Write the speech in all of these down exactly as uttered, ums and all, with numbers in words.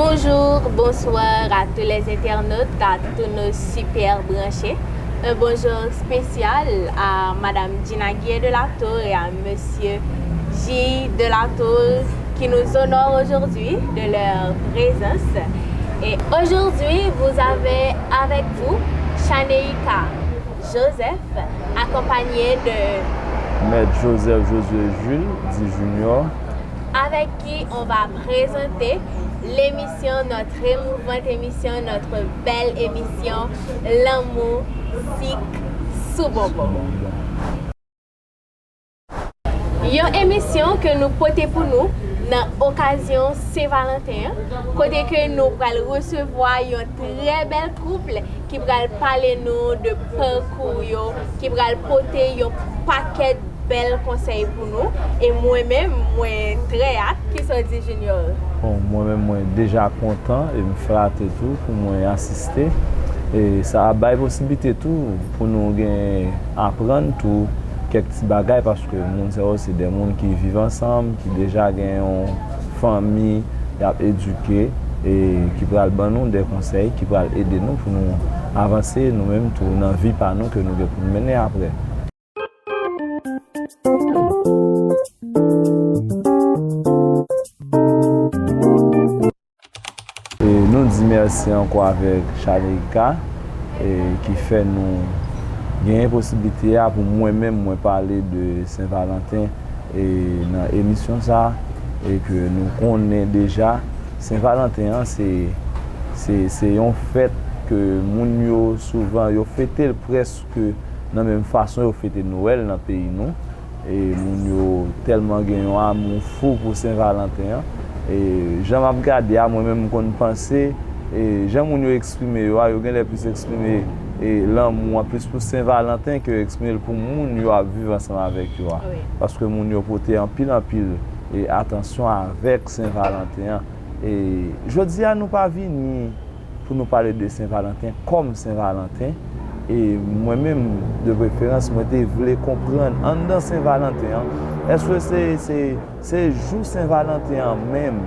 Bonjour, bonsoir à tous les internautes, à tous nos super branchés. Un bonjour spécial à Madame Gina Guillet de la Tour et à Monsieur J de la Tour qui nous honorent aujourd'hui de leur présence. Et aujourd'hui, vous avez avec vous Shaneika Joseph, accompagné de Maître Joseph Josué Jules, dit Junior, avec qui on va présenter l'émission, notre émouvante émission, notre belle émission, Lanmou Sik sou Bonbon. Yon emisyon ke nou pote pou nou nan okazyon Sen Valanten an, kote ke nou pral resevwa yon trè bèl koup ki pral pale nou de pakou yo, ki pral pote yon pakèt bèl konsèy pou nou. E mwen menm, mwen trè at. Kisa w di, Junior? Bon, mwen menm, mwen deja kontan e m flate tou pou mwen asiste. E sa ap bay posiblite tou pou nou gen aprann tou kèk ti bagay, paske moun sa yo se de moun ki viv ansanm, ki deja gen yon fanmi y ap edike e ki pral ban nou de konsèy, ki pral ede nou pou nou avanse nou menm tou nan vi pa nou ke nou gen pou n mennen apre. E nou di mèsi ankò avèk Shaneika, e ki fè nou genyen posiblite a pou mwen menm mwen pale de Sen Valanten e nan emisyon sa, e ke nou konnen deja Sen Valanten an se, se, se yon fèt ke moun yo souvan yo fete l prèske nan menm fason yo fete Nwèl nan peyi nou. E moun yo tèlman gen yon amou fou pou Sen Valanten an. E jan m ap gade a, mwen menm m konn panse, e jan moun yo eksprime yo a, yo genlè plis eksprime e lanmou an plis pou Sen Valanten ke yo eksprime l pou moun yo ap viv ansanm avèk yo a. Wi. Paske moun yo pote anpil, anpil e atansyon avèk Sen Valanten an. E jodi a, nou pa vini pou nou pale de Sen Valanten kòm Sen Valanten. E mwen menm, de preferans, mwen te vle konprann anndan Sen Valanten an, èske se, se, se jou Sen Valanten an menm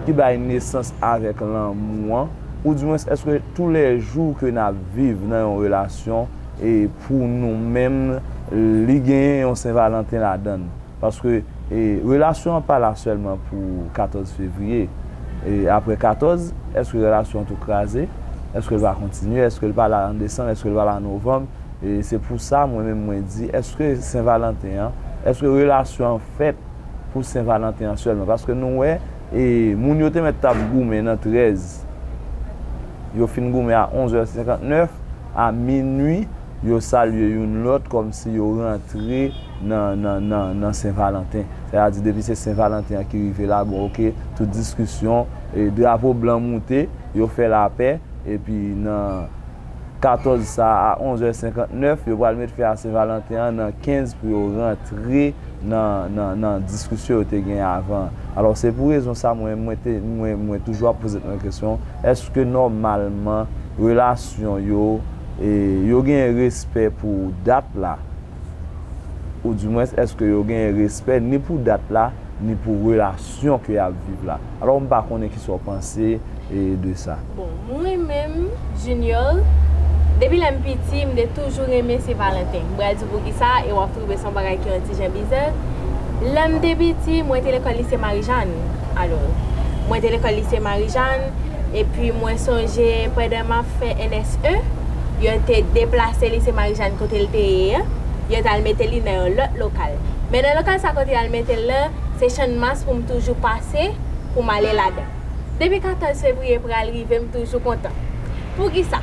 ki bay nesans avèk lanmou an, oudimwens èske toulèjou ke n ap viv nan yon relasyon e pou nou menm, li genyen yon Sen Valanten ladan l? Paske, e, relasyon an pa la sèlman pou katòz fevriye. E apre katòz, èske relasyon an tou kraze? Èske l va kontinye? Èske l pa la an desanm? Èske l pa la an novanm? E se pou sa, mwen menm, mwen di, èske Sen Valanten an, èske relasyon an fèt pou Sen Valanten an sèlman? Paske nou wè, e, moun yo te mèt t ap goumen nan trèz. Yo fin goumen a onz è senkantnèf, a minui, yo salye youn lòt kòmsi yo rantre nan, nan, nan, nan Sen Valanten. Sètadi, depi se Sen Valanten an ki rive la, bon, oke, tout diskisyon, e drapo blan moute, yo fè lapè, epi nan katòz sa a, a onz è senkantnèf, yo pral met fen a Sen Valanten an nan kenz pou yo rantre nan, nan, nan diskisyon yo te gen avan. Alò, se pou rezon sa, mwen, mwen te, mwen, mwen toujou ap poze mwen kesyon, èske nòmalman relasyon yo, e, yo gen respè pou dat la? Oudimwens, èske yo gen respè ni pou dat la, ni pou relasyon ke y ap viv la? Alò, m pa konnen kisa w panse, e, de sa. Bon, mwen menm, Junior, depi lè m piti, m te toujou renmen Sen Valanten. M pral di w poukisa, e w ap twouve se yon bagay ki yon ti jan bizè. Lè m te piti, mwen te lekòl lise Marijàn. Alò, mwen te lekòl lise Marijàn, epi mwen sonje pandan m ap fè N S E, yo te deplase lise Marijàn kote l te ye a, yo t al mete li nan yon lòt lokal. Men nan lokal sa kote y al mete l lan, se Channmas pou m toujou pase pou m ale ladan. Depi katòz fevriye pral rive, m toujou kontan. Poukisa?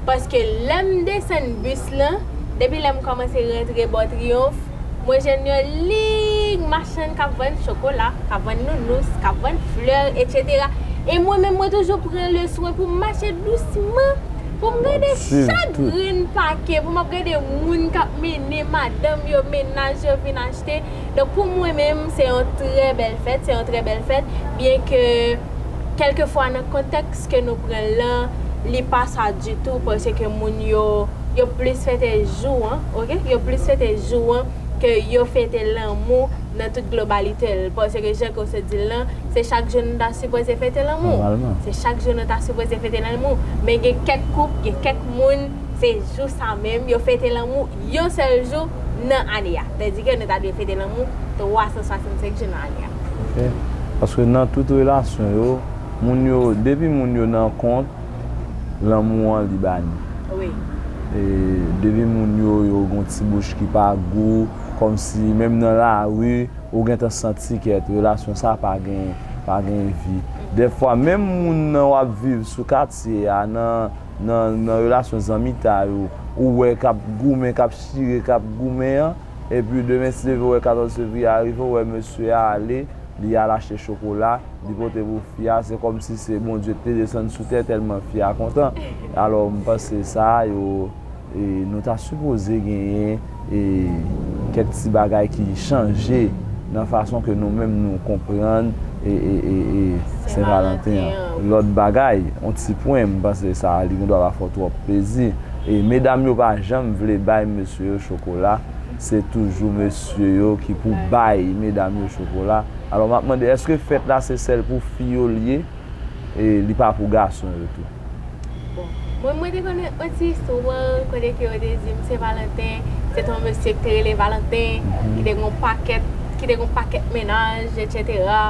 Paske lè m desann bis lan, depi lè m kòmanse rantre bò Triyonf, mwen jwenn yon lig machann k ap vann chokola, k ap vann nounous, k ap vann flè, etsetera. E mwen menm, mwen toujou pran le swen pou m mache dousman, pou m gade chak grenn pake, pou m ap gade moun k ap mennen madanm yo, mennaj yo vin achte. Donk, pou mwen menm, se yon trè bèl fèt, se yon trè bèl fèt, byenke kèlkefwa nan kontèks ke nou pran l lan, li pa sa ditou, paske moun yo, yo plis fete jou an, oke? Yo plis fete jou an ke yo fete lanmou nan tout globalite l, paske jan ke w sot di l lan, se chak jou nou ta sipoze fete lanmou. Nòmalman. Se chak jou nou ta sipoze fete lanmou. Men gen kèk koup, gen kèk moun, se jou sa menm, yo fete lanmou yon sèl jou nan ane a. Tandike nou ta dwe fete lanmou twa san swasannsenk jou nan ane a. Ok. Paske nan tout relasyon yo, moun yo, depi moun yo nan kont, lanmou an li bani. Wi. E depi moun yo, yo gon ti bouch ki pa gou, kòmsi menm nan lari, ou gentan santi kèt relasyon sa pa gen, pa gen vi. Dèfwa, menm moun nan w ap viv sou katye a, nan, nan, nan relasyon zanmitay ou, ou wè k ap goumen, k ap chire, k ap goumen an, epi demen si Dye vle, w wè katòz fevriye a rive, w wè mesye a ale, li al achte chokola, li pote pou fi a, se kòmsi se Bondye ki te desann sou tè tèlman fi a kontan. Alò, m panse sa yo, e, nou ta sipoze genyen, e, kèk ti bagay ki chanje nan fason ke nou menm nou konprann, e, e, e, e, Sen Valanten an. Lòt bagay, yon ti pwen, m panse sa, li gendwa pa fè w twòp plezi. E medam yo pa janm vle bay mesye yo chokola, se toujou mesye yo ki pou bay medam yo chokola. Alò, m ap mande, èske fèt la se sèl pou fi yo l ye? E li pa pou gason yo tou? Bon, mwen, mwen te konnen yon ti istwa kote ke yo te di m Sen Valanten, se te yon mesye ki te rele Valanten, ki te gen yon pakèt, ki te gen yon pakèt mennaj, etsetera.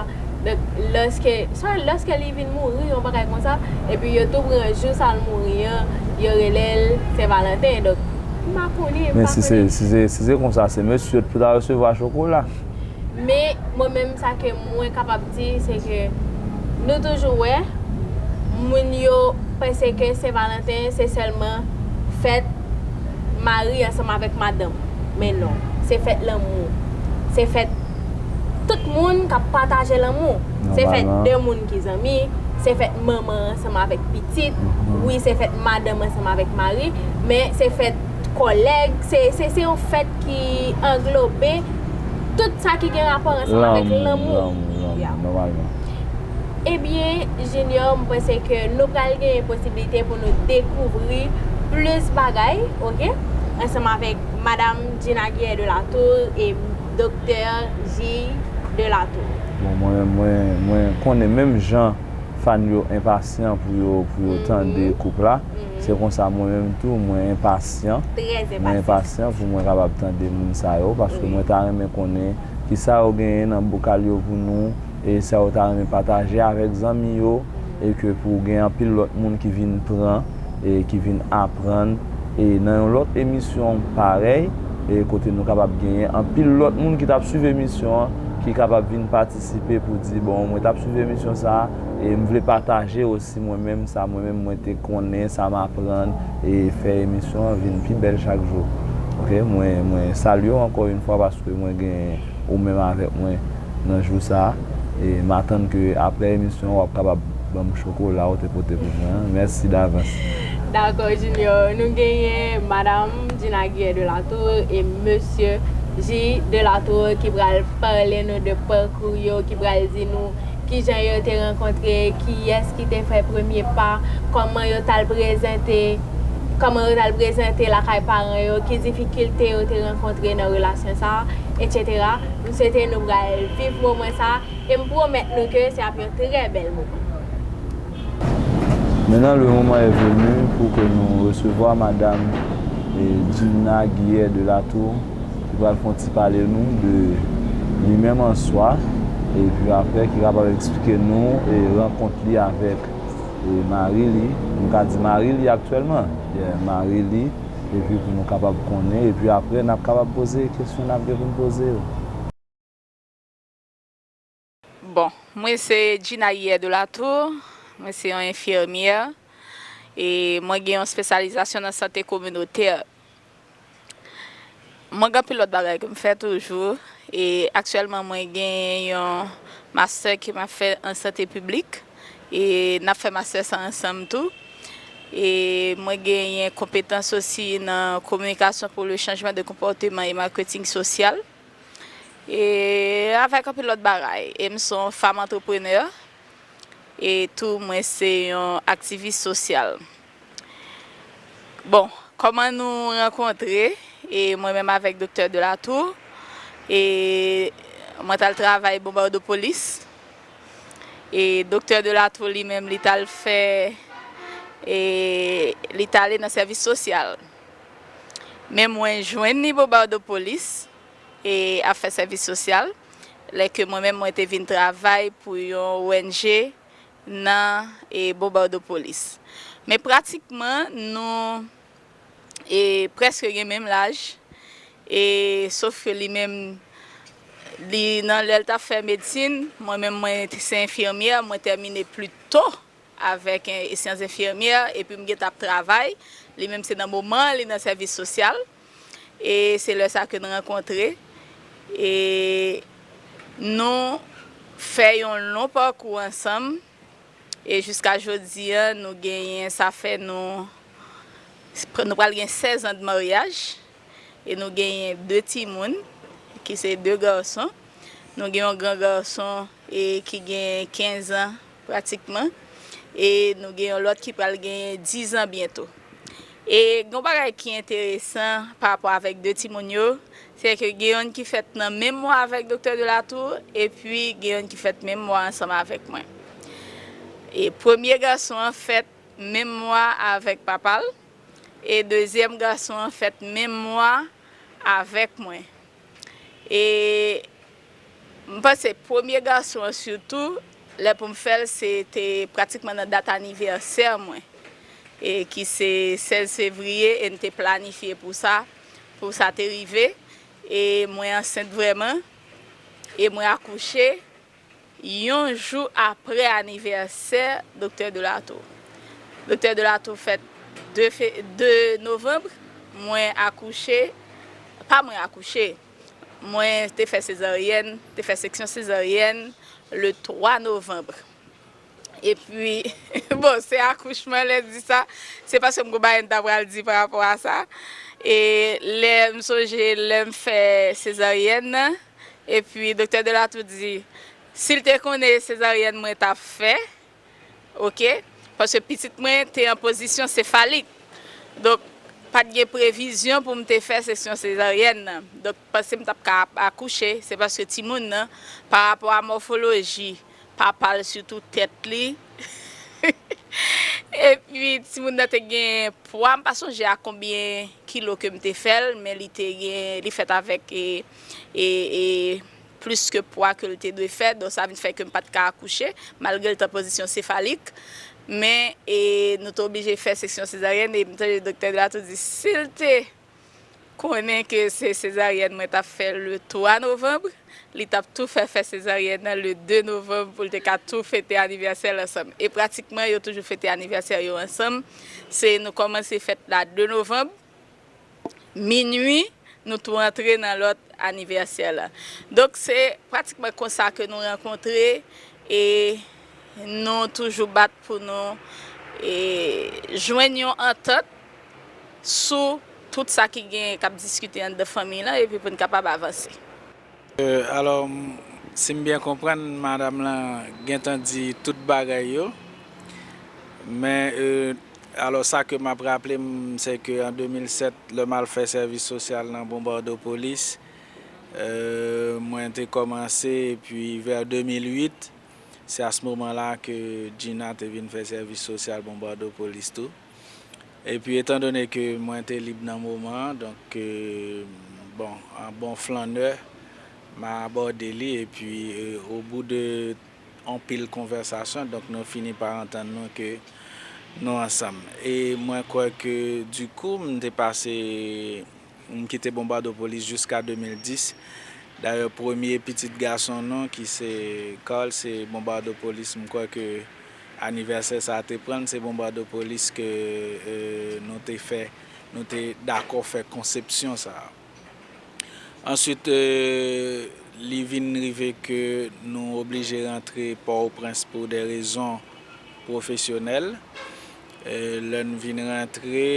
Donk, lòske, swa lòske li vin mouri, yon bagay konsa, epi yo tou pran jou sa l mouri an, yo rele l Sen Valanten. Donk, m pa konnen, m Men pa si se, konnen. Si se, si se konsa, se mesye yo t pou ta resevwa chokola. Men, mwen menm, sa ke mwen kapab di, se ke nou toujou wè, moun yo panse ke Sen Valanten, se sèlman fèt mari ansanm avèk madanm. Men non, se fèt lanmou. Se fèt tout moun k ap pataje lanmou. Se fèt Nòmalman. De moun ki zanmi, se fèt manman ansanm avèk pitit, Mhm. wi, se fèt madanm ansanm avèk mari, men se fèt kòlèg, se, se, se yon fèt ki anglobe tout sa ki gen rapò ansanm avèk Lanmou, lanmou. Lanmou, lanmou, Ya. Nòmalman. Ebyen, Junior, m panse ke nou pral genyen posiblite pou nou dekouvri plis bagay, oke? Ansanm avèk Madam Gina Guillet de la Tour e Doktè J de la Tour. Bon, mwen, mwen, mwen konnen menm jan fan yo enpasyan pou yo, pou yo tande Mhm. koup la, Mhm. se konsa mwen menm tou, mwen enpasyan. Trè Mwen enpasyan. Enpasyan pou mwen kapab tande moun sa yo, paske Wi. Mwen ta renmen konnen kisa yo genyen nan bokal yo pou nou, e sa yo ta renmen pataje avèk zanmi yo, e ke pou gen anpil lòt moun ki vin pran, e ki vin aprann, e nan yon lòt emisyon parèy, e kote nou kapab genyen anpil lòt moun ki t ap swiv emisyon an, ki kapab vin patisipe pou di, bon, mwen t ap swiv emisyon sa a, e m vle pataje osi mwen menm, sa mwen menm mwen te konnen, sa m aprann, e fè emisyon an vin pi bèl chak jou. Oke, mwen, mwen salye w ankò yon fwa paske mwen gen ou menm avèk mwen nan jou sa a. E m atann ke aprè emisyon an, w ap kapab ban m chokola ou te pote pou mwen an. Mèsi davans. Dakò, Junior. Nou genyen Madam Gina Guillet de la Tour e Mesye J de la Tour ki pral pale nou de pakou yo, ki pral di nou kijan yo te rankontre, kiyès ki te fè premye pa, kòman yo t al prezante, kòman yo t al prezante lakay paran yo, ki difikilte yo te rankontre nan relasyon sa a, etsetera. M swete nou pral viv moman sa a, e m pwomèt nou ke se ap yon trè bèl moman. Maintenant, le moment est venu pour que nous recevoir Madame, eh, Gina Guillet de la Tour, ki pral fè yon ti pale nou de li menm an swa, epi apre ki kapab eksplike nou, eh, rankont li avèk, eh, mari li, nou ka di mari li aktyèlman, yeah, mari li, epi pou nou kapab konnen, epi apre n ap kapab poze kesyon n ap gen pou n poze yo. Bon, mwen se Gina Guillet de la Tour, mwen se yon enfimyè, e mwen gen yon espesyalizasyon nan sante kominotè. Mwen gen anpil lòt bagay ke m fè toujou, e aktyèlman mwen gen yon mastè ke m ap fè an sante piblik, e n ap fè mastè sa ansanm tou. E mwen genyen konpetans osi nan communication pour le changement de comportement et marketing social. E avèk anpil lòt bagay. E m se yon fanm antreprenè. E tou, mwen se yon aktivis sosyal. Bon, kòman nou rankontre? E mwen menm avèk Doktè Delatour. E Mwen t al travay Bonbardopolis. E Doktè Delatour li menm, li t al fè, e, li t ale nan sèvis sosyal. Men mwen jwenn li Bonbardopolis e ap fè sèvis sosyal, lè ke mwen menm mwen te vin travay pou yon O N G nan, e, Bonbardopolis. Men pratikman, nou, e, prèske gen menm laj, e, sof ke li menm, li nan lè l t ap fè medsin, mwen menm mwen se enfimyè, mwen tèmine pli to avèk, e, syans enfimyè, epi m gentan ap travay. Li menm se nan moman an, li nan sèvis sosyal. E se lè sa ke n rankontre. E nou fè yon lon pakou ansanm. E jiska jodi an, nou genyen, sa fè nou, nou pral gen sèz an de maryaj. E nou genyen de timoun, ki se de gason. Nou gen yon gran gason, e ki gen kenz an pratikman. E nou gen yon lòt ki pral gen diz an byento. E gen yon bagay ki enteresan pa rapò avèk de timoun yo, se ke gen yonn ki fèt nan menm mwa avèk Doktè Delatour, epi gen yonn ki fèt menm mwa ansanm avèk mwen. E premye gason an fèt menm mwa avèk papa l, e dezyèm gason an fèt menm mwa avèk mwen. E m panse premye gason an sitou, lè pou m fè l, se te pratikman nan dat anivèsè mwen, e ki se sèz fevriye, e n te planifye pou sa, pou sa te rive. E mwen ansent vrèman, e mwen akouche yon jou apre anivèsè Doktè Delatour. Doktè Delatour fèt de fe-, de novanm, mwen akouche, pa mwen akouche, mwen te fè sezaryèn, te fè seksyon sezaryèn le twa novanm. Epi, bon, se akouchman lè di sa, se paske m gon bagay m ta pral di pa rapò a sa. E lè m sonje, lè m fè sezaryèn nan, epi Doktè Delatour di, si l te konnen sezaryèn mwen t ap fè, oke, paske pitit mwen te an pozisyon sefalik. Donk, pa t gen previzyon pou m te fè seksyon sezaryèn nan. Donk, panse m t ap ka ap-, akouche, se paske timoun nan, pa rapò a mòfoloji papa l, sitou tèt li, epi timoun nan te gen pwa, m pa sonje a konbyen kilo ke m te fè l, men li te gen, li fèt avèk, e, e, e, plis ke pwa ke l te dwe fè, donk sa vin fè ke m pa t ka akouche, malgre l t an pozisyon sefalik. Men, e, nou te oblije fè seksyon sezaryèn, e m tande Doktè Delatour di, si l te konnen ke se sezaryèn mwen t ap fè le twa novanm, li t ap tou fè, fè sezaryèn nan le de novanm pou l te ka tou fete anivèsè l ansanm. E pratikman, yo toujou fete anivèsè yo ansanm. Se nou kòmanse fèt la de novanm, minui, nou tou antre nan lòt anivèsè la. Donk, se pratikman konsa ke nou rankontre e nou toujou bat pou nou, e, jwenn yon antant sou tout sa ki gen k ap diskite anndan fanmi lan, epi pou n kapab avanse. Alò, si m byen konprann, madanm lan gentan di tout bagay yo. Men, e, alò, sa ke m ap raple m, se ke an de mil sèt, lè m al fè sèvis sosyal nan Bonbardopolis, e, mwen te kòmanse, epi vè de mil uit, se a se moman la ke Gina te vin fè sèvis sosyal Bonbardopolis tou. Epi, etandone ke mwen te lib nan moman an, donk, e, bon, an bon flannè, m abòde li, epi, e, obou de anpil konvèsasyon, donk, nou fini pa antann nou ke nou ansanm. E mwen kwè ke, dikou, m te pase, m kite Bonbardopolis jiska de mil dis. Dayè, premye pitit gason nou, ki se Carl, se Bonbardopolis, m kwè ke anivèsè sa a te pran l, se Bonbardopolis ke, e, nou te fè, nou te dakò fè konsepsyon sa a. Answit, e, li vin rive ke nou oblije rantre Pòtoprens pou de rezon pwofesyonèl. E, lè n vin rantre,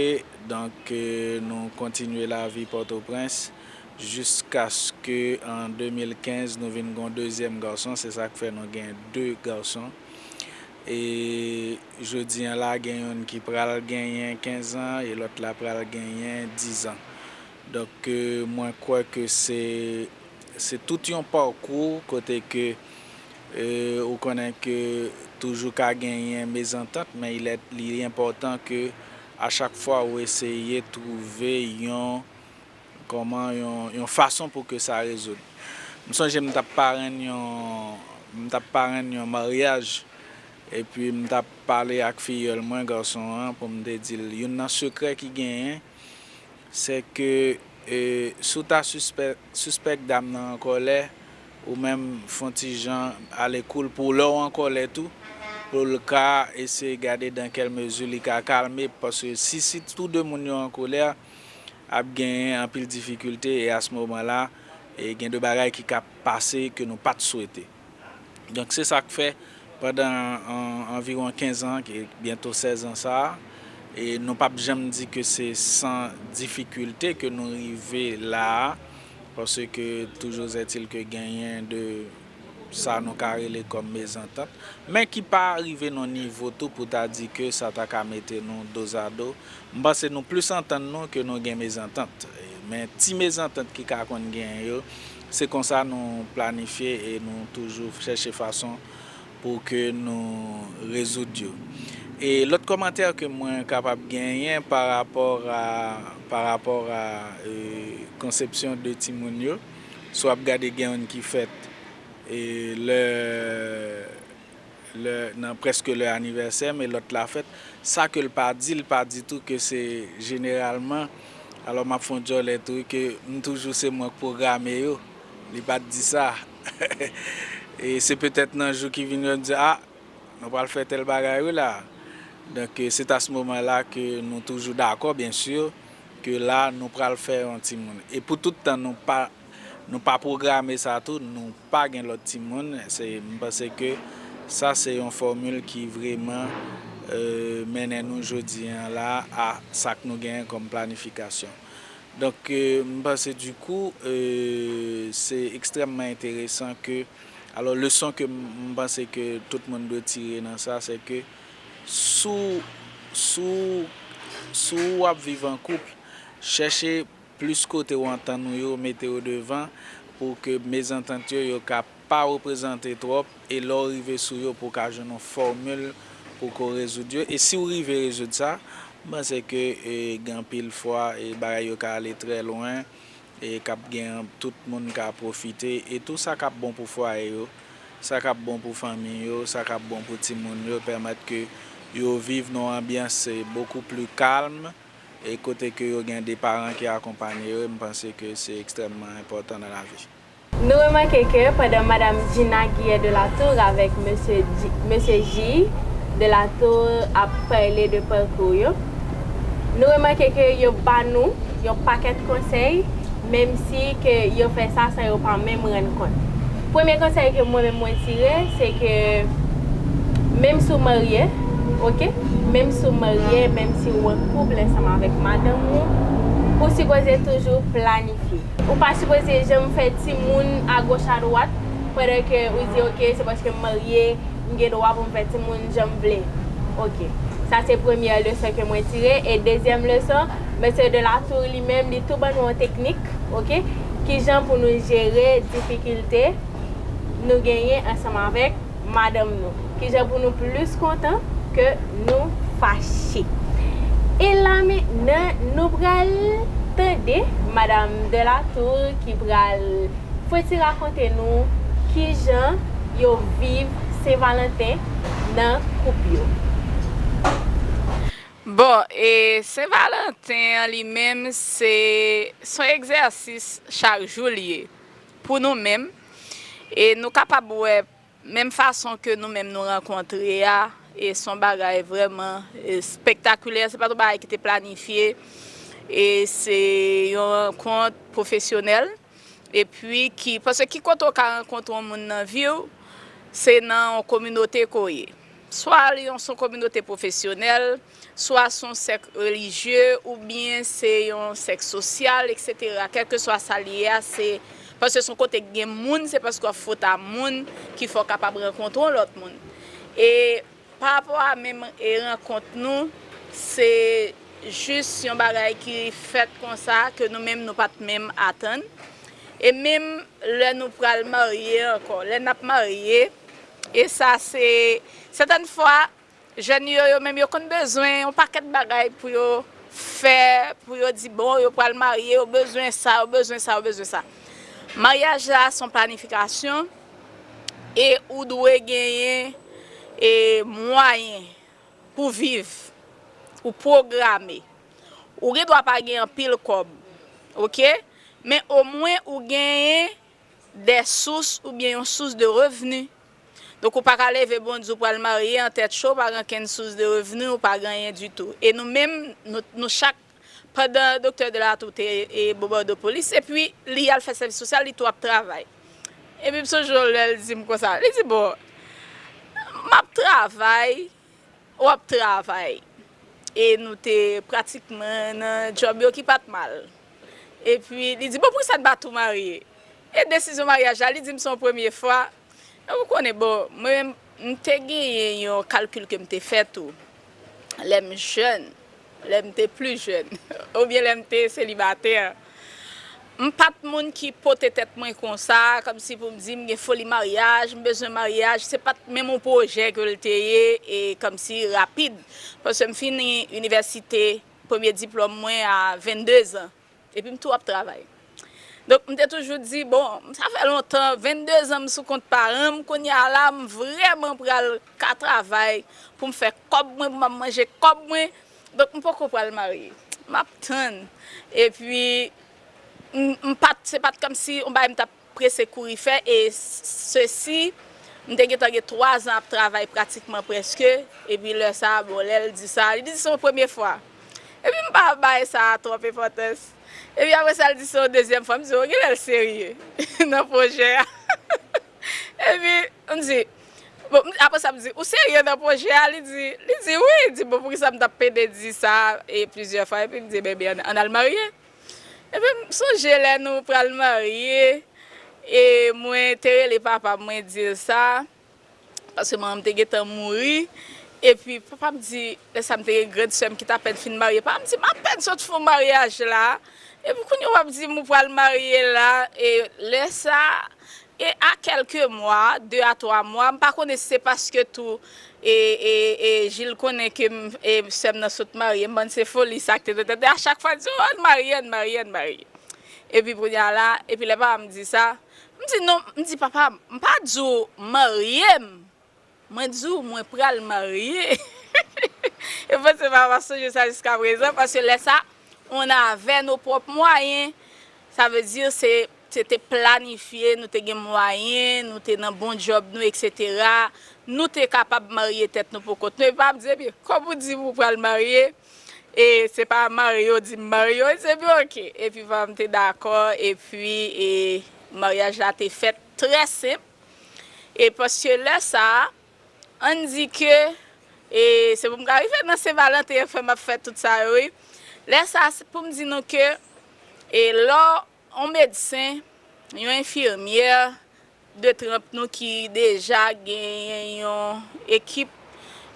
donk, e, nou kontinye lavi Pòtoprens jiskaske an de mil kenz nou vin gen yon dezyèm gason, se sa k fè nou gen de gason. E jodi a la, gen youn ki pral genyen kenz an e lòt la pral genyen diz an. Donk, e, mwen kwè ke se, Se tout yon pakou kote ke, e, ou konnen ke toujou ka genyen mezantant, men il è, li enpòtan ke a chak fwa ou eseye twouve yon, kòman, yon, yon fason pou ke sa rezoud. M sonje m t ap parenn yon, m t ap parenn yon maryaj, epi m t ap pale ak fiyòl mwen, gason an, pou m te di l youn nan sekrè ki genyen, se ke, e, si w ta sispè-, sispèk dam nan an kòlè, ou menm fè yon ti jan ale kou l pou lè w an kòlè tou, pou l ka eseye gade dans quelle mesure li ka kalme, paske si, si tou de moun yo an kòlè, ap genyen anpil difikilte, e a se moman la, e gen de bagay ki ka pase ke nou pa t swete. Donk, se sa k fè, pandan an, anviwon kenz an, ki byento sèz an sa a, e nou p ap janm di ke se san difikilte ke nou rive la a, paske toujou est-il ke genyen de sa nou ka rele kòm mezantant, men ki pa rive nan nivo tou pou ta di ke sa ta ka mete nou dozado. M panse nou plis antann nou ke nou gen mezantant. Men ti mezantant ki ka konn genyen yo, se konsa nou planifye e nou toujou chèche fason pou ke nou rezoud yo. E lòt kòmantè ke mwen kapab genyen pa rapò a, pa rapò a, e, konsepsyon de timoun yo, si w ap gade gen youn ki fèt e lè, lè, nan prèske lè anivèsè m e lòt la fèt, sa ke l pa di, l pa di tou ke se jeneralman, alò m ap fè yon djòlè tou, ke m toujou se mwen k pwograme yo. Li pa t di sa. E se petèt nan jou ki vini yo di, a, nou pral fè tèl bagay wi la. Donk, e, se ta se moman la ke nou toujou dakò, byen si, ke la nou pral fè yon timoun. E pou tout tan nou pa, nou pa pwograme sa tou, nou pa gen lòt timoun. Se, m panse ke sa se yon fòmil ki vrèman, e, mennen nou jodi an la a sa k nou genyen kòm planifikasyon. Donk, e, m panse dikou, e, se ekstrèmman enteresan ke, alò, leson ke m, m panse ke tout moun dwe tire nan sa, se ke si w, si w, si w ap viv an koup, chèche plis kote w antann ou yo, mete yo devan pou ke mezantant yo, yo ka pa reprezante twòp, e lè w rive sou yo pou w ka jwenn yon fòmil pou ke w rezoud yo. E si w rive rezoud sa, m panse ke, e, gen anpil fwa, e, bagay yo ka ale trè lwen, e k ap gen tout moun ka pwofite, e tou sa k ap bon pou fwaye yo, sa k ap bon pou fanmi yo, sa k ap bon pou timoun yo, pèmèt ke yo viv nan yon anbyans, e, bokou pli kalm, e kote ke yo gen de paran ki akonpanye yo, e m panse ke se ekstrèmman enpòtan nan lavi. Nou remake ke pandan Madam Gina Guillet de la Tour avèk Mesye G-, Mesye J de la Tour ap pale de pakou yo, nou remake ke yo ba nou yon pakèt konsèy, menm si ke yo fè sa san yo pa menm rann kont. Premye konsèy ke mwen menm mwen tire, se ke menm si w marye, oke? Menm si w marye, menm si w an koup ansanm avèk madanm ou, ou sipoze toujou planifye. Ou pa sipoze janm fè timoun agoch adwat pandan ke ou di, oke, se paske m marye, m gen dwa pou m fè timoun jan m vle. Oke. Sa se premyè leson ke mwen tire. E dezyèm leson, Mesye de la Tour li menm, li tou ban nou yon teknik, oke? Kijan pou nou jere difikilte nou genyen ansanm avèk madanm nou. Kijan pou nou plis kontan ke nou fache. E la mentnan, nou pral tande Madam de la Tour ki pral fè ti rakonte nou kijan yo viv Sen Valanten nan koup yo. Bon, e Sen Valanten an li menm, se, se yon egzèsis chak jou li ye pou nou menm. E nou kapab wè menm fason ke nou menm nou rankontre a, e se yon bagay vrèman, e, espektakilè, se pa t yon bagay ki te planifye, e se yon rankont pwofesyonèl, epi ki, paske ki kote w ka rankontre yon moun nan vi w, se nan yon kominote ke w ye. Swa li yon, se yon kominote pwofesyonèl, swa se yon sèk relijye, oubyen se yon sèk sosyal, etsetera. Kèlkeswa sa li ye a, se paske se yon kote k gen moun, se paske w ap fwote a moun ki fè w kapab rankontre yon lòt moun. E pa rapò a menm, e, rankont nou, se jis yon bagay ki fèt konsa ke nou menm nou pa t menm atann. E menm lè nou pral marye ankò, lè n ap marye, e sa se, sètèn fwa, jèn yo, yo menm, yo konn bezwen yon pakèt bagay pou yo fè, pou yo di, bon, yo pral marye, yo bezwen sa, yo bezwen sa, yo bezwen sa. Maryaj la se yon planifikasyon, e ou dwe genyen, e mwayen pou viv, ou pwograme. Ou gen dwa pa gen anpil kòb, oke? Men omwen ou genyen de sous oubyen yon sous de revni. Donk, ou pa ka leve bon di w pral marye an tèt cho, ou pa gen okenn sous de revni, ou pa gen anyen ditou. E nou menm, nou, nou chak, pandan Doktè Delatour te e Bobòdopolis, epi li al fè sèvis sosyal, li tou ap travay. Epi m sonje yon lè l di m konsa, li di, bon, m ap travay, w ap travay. E nou te pratikman nan djòb yo ki pa t mal. Epi li di, bon, poukisa n pa tou marye? E desizyon maryaj la, li di m se yon premye fwa. E ou konnen, bon, mwen, m te genyen yon kalkil ke m te fè tou. Lè m jèn, lè m te pli jèn, oubyen lè m te selibatè, m pa t moun ki pote tèt mwen konsa, kòmsi pou m di m gen foli maryaj, m bezwen maryaj, se pa t menm yon pwojè ke l te ye, e kòmsi rapid, paske m fini inivèsite, premye diplòm mwen a vennde zan, epi m tou ap travay. Donk, m te toujou di, bon, sa fè lontan, vennde zan m sou kont paran m, kounye a la, m vrèman pral ka travay pou m fè kòb mwen, pou m ap manje kòb mwen. Donk, m poko pral marye. M ap tann. Epi, m, m pa t, se pa t kòmsi yon bagay m t ap prese kouri fè, e s-, sesi, m te gentan gen twa zan ap travay pratikman prèske, epi lè sa, bon, lè l di sa, li di se yon premye fwa. Epi m pa bay sa twòp enpòtans. Epi apre sa, l di se yon dezyèm fwa, m di, o, genlè l serye nan pwojè a. Epi, m di, bon, m, apre sa, m di, ou serye nan pwojè a? Li di, li di, wi. Li di, bon, poukisa m t ap pede di sa e plizyè fwa? Epi m di, bebe, ann, ann al marye. Epi m sonje lè nou pral marye, e mwen te rele papa m, mwen di l sa, paske manman m te gentan mouri. Epi papa m di, lè sa m te gen grann sè m ki t apèn fin marye, papa m di, m apèn sot fè maryaj la, epi kounye a w ap di m ou pral marye la, e lè sa, e a kèlke mwa, de a twa mwa, m pa konnen si se paske tou, e, e, e Jil konnen ke m, e sè m nan sot marye, m pann se foli sa k te nan tèt li, a chak fwa l di, o, ann marye, ann marye, ann marye. Epi kounye a la, epi lè papa m di sa, m di, non, m di, papa, m pa di w marye m, mwen di w mwen pral marye. E panse papa m ap sonje sa jiska prezan, paske lè sa, on avait nos propres moyens, sa vle di se, se te planifye, nou te gen mwayen, nou te nan bon djòb nou, etsetera. Nou te kapab marye tèt nou pou kont nou. Epi papa m di, ebyen, kòm ou di m ou pral marye, e se pa marye w di m marye w, se byen oke. Epi papa m te dakò, epi, e maryaj la te fèt trè senp. E paske lè sa a, ann di ke, e se pou m ka rive nan Sen Valanten an k fè m ap fè tout sa yo, wi. Lè sa a, se pou m di nou ke, e lè w yon medsen, yon enfimyè de tranp nou ki deja genyen yon ekip,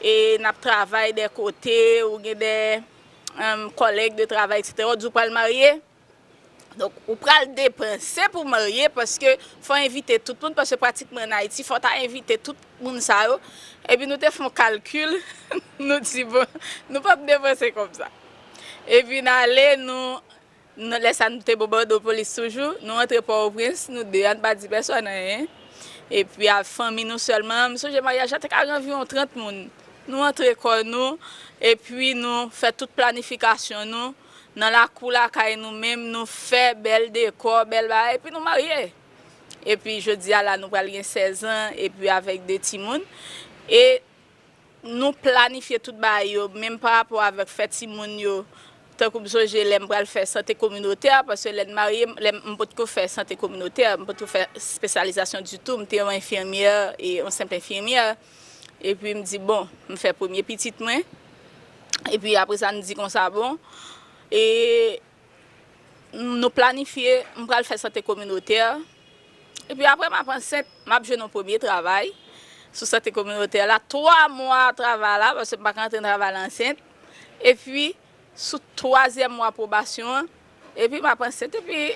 e n ap travay de kote, ou gen de, em, kòlèg de travay, etsetera, ou di w pral marye. Donk, ou pral depanse pou marye, paske fò w envite tout moun, paske pratikman ann Ayiti, fò w ta envite tout moun sa yo. Epi nou te fè yon kalkil, nou di, bon, nou p ap depanse kòb sa. Epi n ale, nou, nou, lè sa nou te Bobòdopolis toujou, nou antre Pòtoprens, nou de a, n pa di pèsòn anyen. Epi a fanmi nou sèlman, m sonje maryaj la te ka gen anviwon trant moun. Nou antre kò nou, epi nou fè tout planifikasyon nou. Nan lakou lakay nou menm, nou fè bèl dekò, bèl bagay, epi nou marye. Epi jodi a la, nou pral gen sèz an, epi avèk de timoun. E nou planifye tout bagay yo, menm pa rapò avèk fè timoun yo. Tankou m sonje lè m pral fè sante kominotè, paske lè n marye, lè m, m potko fè sante kominotè, m potko fè espesyalizasyon ditou, m te yon enfimyè, e yon senp enfimyè. Epi m di, bon, m fè premye pitit mwen. Epi apre sa, m di konsa, bon, e nou planifye, m pral fè sante kominotè. Epi apre m ap ansent, m ap jwenn yon premye travay sou sante kominotè la. Twa mwa travay la, paske m pa ka antre nan travay la ansent. Epi sou twazyèm mwa pwobasyon an, epi m ap ansent, epi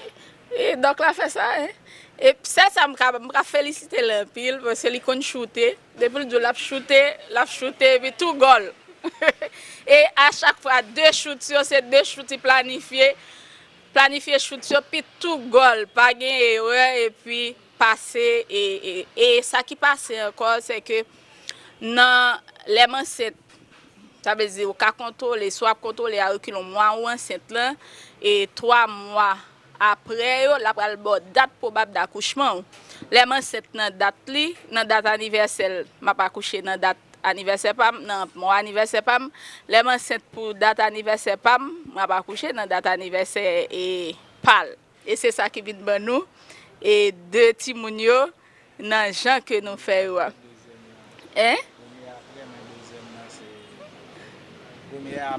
E dòk la fè sa, en. E sèl sa m ka, m ka felisite l anpil, paske li konn choute. Depi l di w l ap choute, l ap choute, epi tou gòl. E a chak fwa, de chout yo, se de chout li planifye. Planifye chout yo, pi tou gòl. Pa gen erè, epi pase, e, e, e sa ki pase ankò, se ke nan lè m ansent, sa vle di, ou ka kontwole, si w ap kontwole a rekil yon mwa ou ansent lan, e twa mwa apre yo, l ap pral ba w dat pwobab dakouchman w. Lè m ansent nan dat li, nan dat anivèsè l, m ap akouche nan dat anivèsè pa m, nan mwa anivèsè pa m. Lè m ansent pou dat anivèsè pa m, m ap akouche nan dat anivèsè, e, pa l. E se sa ki vin ban nou, e, de timoun yo, nan jan ke nou fè yo a. En? Premye a, premye a,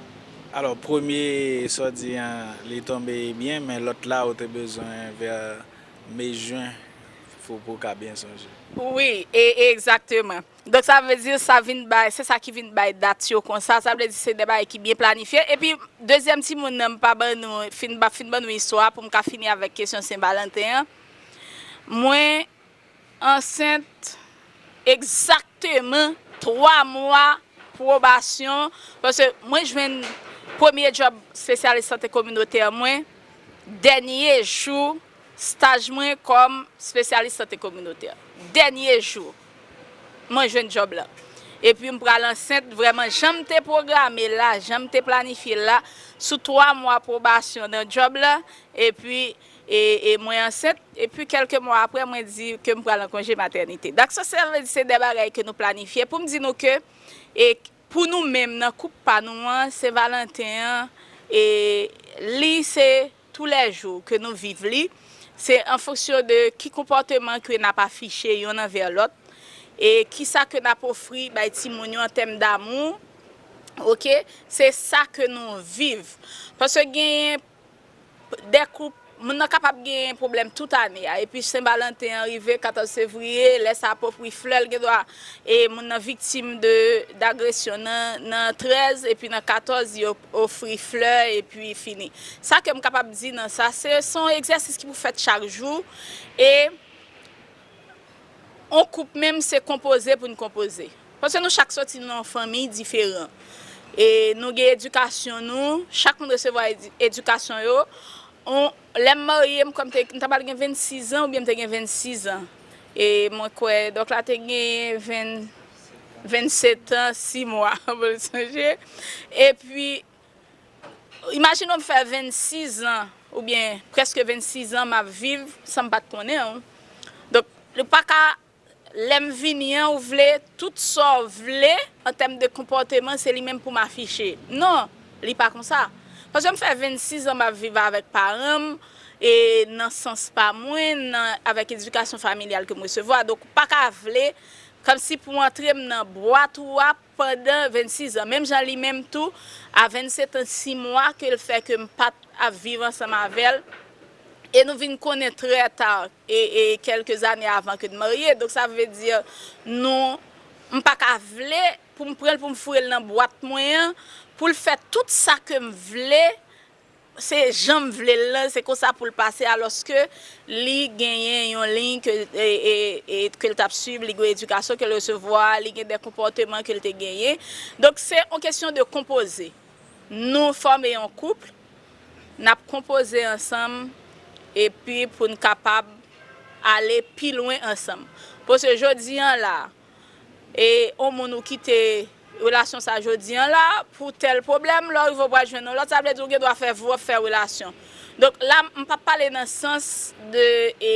alò, premye, sa w di an, li tonbe byen, men lòt la, ou te bezwen vè me, jen, pou, pou w ka byen sonje. Wi, e, egzakteman. Donk, sa vle di, sa vin bay, se sa ki vin bay dat yo konsa. Sa vle di, se de bagay ki byen planifye. Epi, dezyèm timoun nan, m pa ban nou, fin, pa fin ban nou istwa pou m ka fini avèk kesyon Sen Valanten an. Mwen ansent egzakteman twa mwa pwobasyon, paske mwen jwenn premye djòb espesyalis sante kominotè mwen dènye jou staj mwen kòm espesyalis sante kominotè. Dènye jou mwen jwenn djòb la. Epi m pral ansent, vrèman, jan m te pwograme l la, jan m te planifye l la, sou twa mwa pwobasyon nan djòb la, epi e, e mwen ansent, epi kèlke mwa apre, mwen di ke m pral an konje matènite. Donk, sa, sa vle di se de bagay ke nou planifye. Pou m di nou ke, e, pou nou menm, nan koup pa nou an, Sen Valanten an, e, li se toulèjou ke nou viv li. Se an fonksyon de ki konpòteman ke n ap afiche yonn anvè lòt, e kisa ke n ap ofri bay timoun yo an tèm damou, oke? Se sa ke nou viv. Paske genyen de koup, moun nan kapab genyen pwoblèm tout ane a, epi Sen Valanten an rive, katòz fevriye, lè sa a pòpri flè, l gen dwa, e moun nan viktim de, dagresyon nan, nan trèz, epi nan katòz, yo ofri flè, epi fini. Sa ke m kapab di nan sa, se, se yon egzèsis ki pou fèt chak jou, e yon koup menm, se konpoze pou n konpoze. Paske nou chak soti nan yon fanmi diferan. E nou gen edikasyon nou, chak moun resevwa edi- edikasyon yo. On, lè m marye, m kwè m te, m ta pral gen vennsis an oubyen m te gen vennsis an. E mwen kwè, dòk la te gen ven, vennsetan, sis mwa, pou l sonje. Epi, imajine w m fè vennsis an, oubyen prèske vennsis an m ap viv san m pa t konnen w. Donk, li pa ka, lè m vini an, ou vle, tout sa w vle, an tèm de konpòteman, se li menm pou m afiche. Non, li pa konsa. Paske m fè vennsis an m ap viv avèk paran m, e nan sans pa mwen, nan, avèk edikasyon familyal ke m resevwa. Donk, ou pa ka vle, kòmsi pou antre m nan bwat ou a, pandan vennsis an. Menm jan li menm tou, a vennsetan, sis mwa ke l fè ke m pa t ap viv ansanm avè l, e nou vin konnen trè ta, e, e kèlke zane avan ke n marye. Donk, sa vle di, nou, m pa ka vle pou m pran l, pou m foure l nan bwat mwen an, pou l fè tout sa ke m vle, se jan m vle l lan, se konsa pou l pase, alòske li genyen yon liy ke, e, e, e, ke l t ap swiv, li gen yon edikasyon ke l resevwa, li gen de konpòteman ke l te genyen. Donk, se yon kesyon de konpoze. Nou fòme yon koup, n ap konpoze ansanm, epi pou n kapab ale pi lwen ansanm. Paske jodi an la, e yon moun ou kite relasyon sa jodi an la, pou tèl pwoblèm, lè w rive w pral jwenn yon lòt, sa vle di w gen dwa fè vwòp fè relasyon. Donk la, m p ap pale nan sans de, e,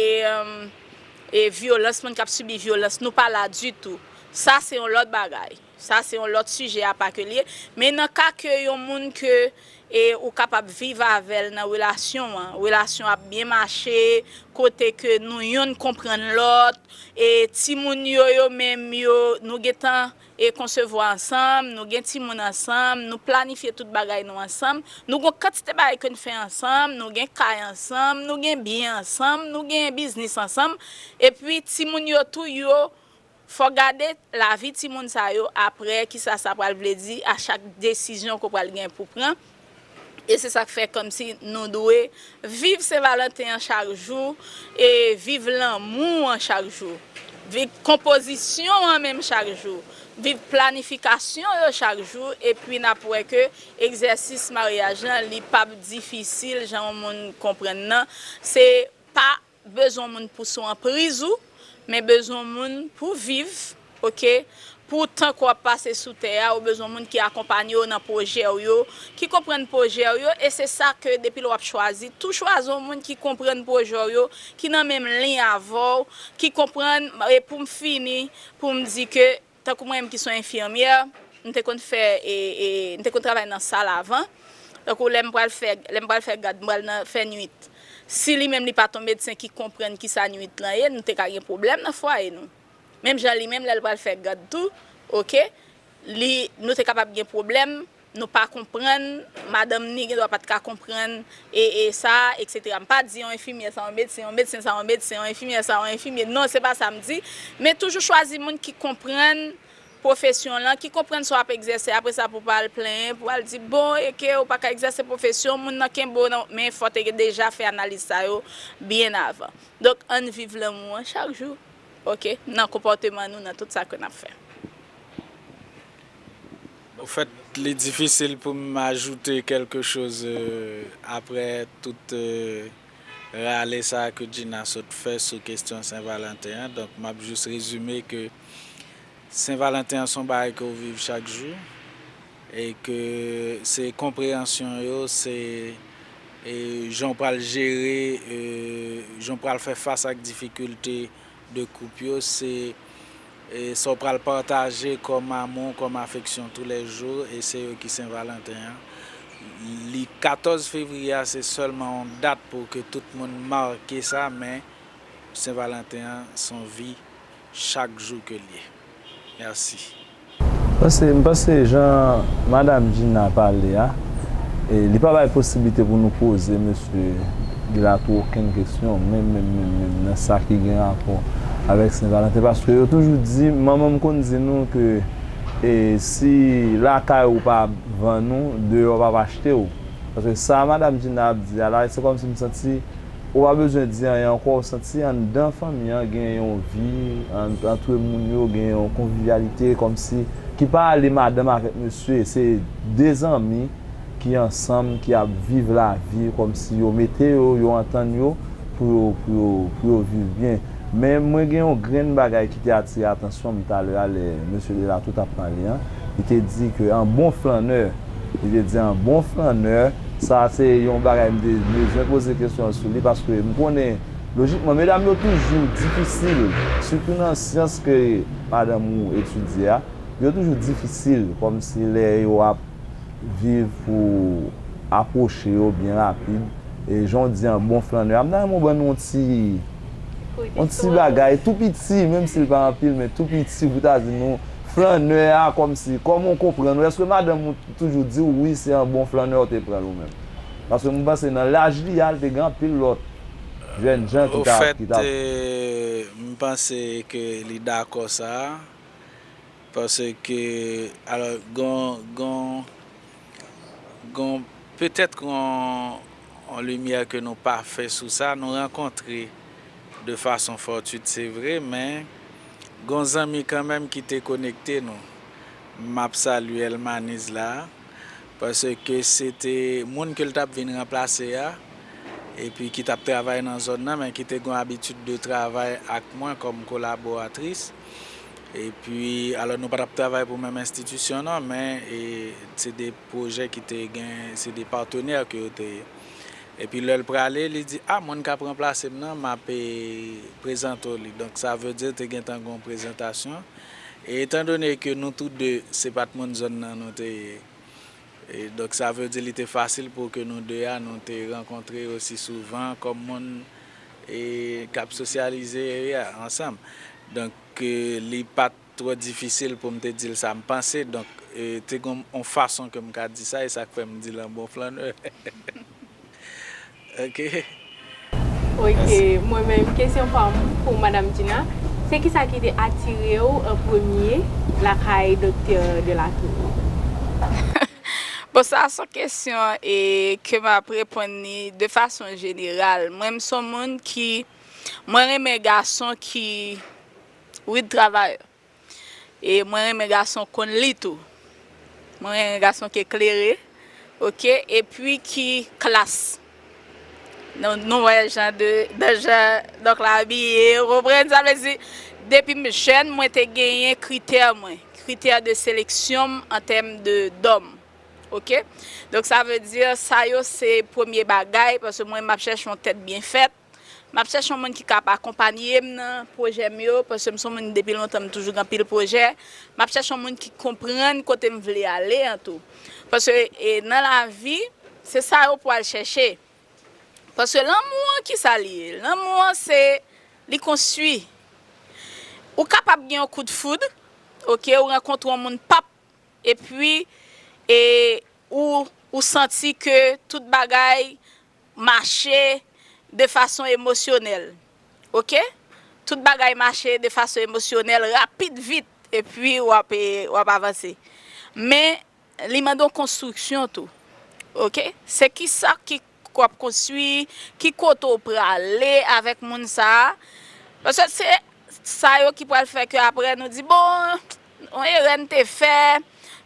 e vyolans, moun k ap sibi vyolans, nou pa la ditou. Sa se yon lòt bagay. Sa se yon lòt sijè apa ke l ye. Men nan ka ke yon moun ke, e, ou kapab viv avè l nan relasyon an, relasyon ap byen mache, kote ke nou yonn konprann lòt, e timoun yo, yo menm yo, nou gentan, e konsevwa ansanm, nou gen timoun ansanm, nou planifye tout bagay nou ansanm, nou gen yon kantite bagay ke n fè ansanm, nou gen kay ansanm, nou gen byen ansanm, nou gen biznis ansanm, epi timoun yo tou, yo fò gade lavi timoun sa yo apre, kisa sa pral vle di a chak desizyon ke w pral gen pou pran. E se sa k fè kòmsi nou dwe viv Sen Valanten an chak jou, e viv lanmou an chak jou, viv konpozisyon an menm chak jou, viv planifikasyon yo chak jou, epi n ap wè ke egzèsis maryaj lan, li p ap difisil jan yon moun konprann nan. Se pa bezwen moun pou sou anpriz ou, men bezwen moun pou viv, oke? Pou tan ke w ap pase sou tè a, ou bezwen moun ki akonpanye w nan pwojè w yo, ki konprann pwojè w yo, e se sa ke depi lè w ap chwazi, tou chwazi yon moun ki konprann pwojè w yo, ki nan menm liy avè w, ki konprann, e pou m fini, pou m di ke tankou mwen menm ki se yon enfimyè, m te konn fè, e, e, m te konn travay nan sal avan. Tankou lè m pral fè, lè m pral fè gad, m pral nan, fè nwit. Si li menm li pa t yon medsen ki konprann kisa nwit lan ye, nou te ka gen pwoblèm nan fwaye nou. Menm jan li menm lè l pral fè gad tou, oke, li, nou te kapab gen pwoblèm, nou pa konprann, madanm ni gendwa pa t ka konprann, e, e sa, etsetera. M pa di yon enfimyè sa yon medsen, yon medsen sa yon medsen, yon enfimyè sa yon enfimyè. Non, se pa sa m di. Men toujou chwazi moun ki konprann pwofesyon lan, ki konprann sa w ap egzèse. Apre sa, pou w pa al plenyen, pou w al di, bon, e ke ou pa ka egzèse pwofesyon, moun nan kenbe w nan, men fò w te deja fè analiz sa yo byen avan. Donk, ann viv lanmou an chak jou, oke, nan konpòteman nou, nan tout sa ke n ap fè. Ofèt, li difisil pou m ajoute quelque chose, euh, apre tout, euh, rale sa ke Gina sot fè sou kesyon Sen Valanten an. Donk, m ap jis rezime ke Sen Valanten an se yon bagay ke w viv chak jou e ke se konpreyansyon yo, se, e, jan w pral jere, e, jan w pral fè fas ak difikilte de koup yo, se, e, sa w pral pataje kòm amou, kòm afeksyon toulèjou, e se yo ki Sen Valanten an. Li katòz fevriye a, se sèlman yon dat pou ke tout moun make sa, men Sen Valanten an se yon vi chak jou ke l ye. Mèsi. Paske m panse jan Madanm Gina pale a, e, li pa bay posiblite pou nou poze Mesye Delatour okenn kesyon, menm, menm, menm, menm nan sa ki gen rapò avèk Sen Valanten. Paske yo toujou di, manman m konn di nou ke, e, si lakay ou pa vann ou, deyò p ap achte w. Paske sa Madanm Gina ap di a la, se kòmsi m santi ou pa bezwen di anyen ankò, w santi anndan fanmi an gen yon vi, ant, antre moun yo, gen yon konvivyalite, kòmsi, ki pa ale madanm avèk mesye, se de zanmi ki ansanm, ki ap viv lavi, kòmsi yo mete yo, yo antann yo pou yo, pou yo, pou yo viv byen. Men mwen gen yon grenn bagay ki te atire atansyon m talè a lè Mesye Delatour t ap pale an. Li te di ke an bon flannè, li te di an bon flannè, sa se yon bagay m te bezwen poze kesyon sou li, paske m konnen, lojikman, medam yo toujou difisil, sitou nan syans ke madanm ou etidye a, yo toujou difisil, kòmsi lè yo ap viv pou apwoche yo byen rapid. E jan w di an bon flannè a, m ta renmen w ban nou yon ti, yon ti bagay tou piti, menm si l pa anpil, men tou piti pou ta di nou flannè a, kòmsi, kòman w konprann ou? Èske madanm ou toujou di w wi se an bon flannè w te pran l ou menm? Paske m panse nan laj li a, l te gen anpil lòt jèn jan ki ta, ki ta. Ofèt, m panse ke li dakò sa a, paske, alò, gon, gon, gon, petèt gon, yon limyè ke nou pa fè sou sa, nou rankontre de fason fòtwit, se vre, men gon zanmi kanmenm ki te konekte nou. M ap salye Elmaniz la, paske se te moun ke l t ap vin ranplase a, epi ki t ap travay nan zòn nan, men ki te gen yon abitid de travay ak mwen kòm kolaboratris. Epi, alò, nou pa t ap travay pou menm enstitisyon, non, men, e, se de pwojè ki te gen, se de patnè ke yo te ye. Epi, lè l prale, li di, a, moun k ap ranplase m nan, m ap, e, prezante w li. Donk, sa vle di, te gentan gen yon prezantasyon. E, etandone ke nou tou de, se pa t moun zòn nan nou te ye, e, donk, sa vle di, li te fasil pou ke nou de a, nou te rankontre osi souvan kòm moun, e, k ap sosyalize, e, ansanm. Donk, e, li pa t twò difisil pou m te di l sa m panse. Donk, e, te gen yon fason ke m ka di sa, e sa k fè m di l an bon flannè. Ok. Ok, mwen menm, kesyon pa m pou Madanm Gina, se kisa ki te atire w an premye lakay Doktè Delatour? Bon, Sa se yon kesyon e ke m ap reponn li de fason jeneral. Mwen, m se yon moun ki, mwen renmen gason ki rid travayè. E mwen renmen gason konn li tou. Mwen renmen gason ki eklere, oke, epi ki klas. Nou, nou wè jan de, de jan donk la abiye, ou konprann? Sa vle di, depi m jèn, mwen te genyen kritè mwen, kritè de seleksyon m an tèm de dòm, oke? Donk sa vle di, sa yo se premye bagay, paske mwen m ap chèche yon tèt byen fèt, m ap chèche yon moun ki kab akonpanye m nan pwojè m yo, paske m se yon moun depi lontan m toujou gen anpil pwojè, m ap chèche yon moun ki konprann kote m vle ale an tou. Paske, e, nan lavi, se sa yo pou al chèche. Paske lanmou an, ki sa li ye? Lanmou an, se, li konstwi. Ou kapab gen yon kout foud, oke, ou rankontre yon moun pap, epi, e, ou, ou santi ke tout bagay mache de fason emosyonèl, oke? Tout bagay mache de fason emosyonèl, rapid, vit, epi w ap, e, w ap avanse. Men, li mande yon konstriksyon tou. Oke? Se kisa ki w ap konstwi, ki kote w prale avèk moun sa a. Paske se sa yo ki pral fè ke apre nou di, bon, yon erè n te fè,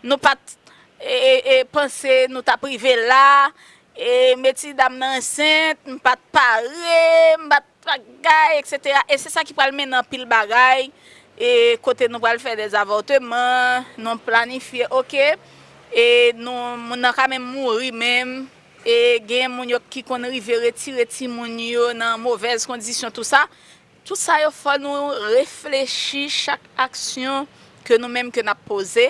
nou pa t, e, e, e, panse nou t ap rive la, e, metidam nan ansent, m pa t pare, m pa t bagay, etsetera. E se sa ki pral mennen anpil bagay, e kote nou pral fè dèzavòteman, nou planifye, oke, e nou, moun nan ka menm mouri menm, e gen moun yo ki konn rive retire timoun yo nan movèz kondisyon, tou sa. Tout sa yo fò nou reflechi chak aksyon ke nou menm ke n ap poze.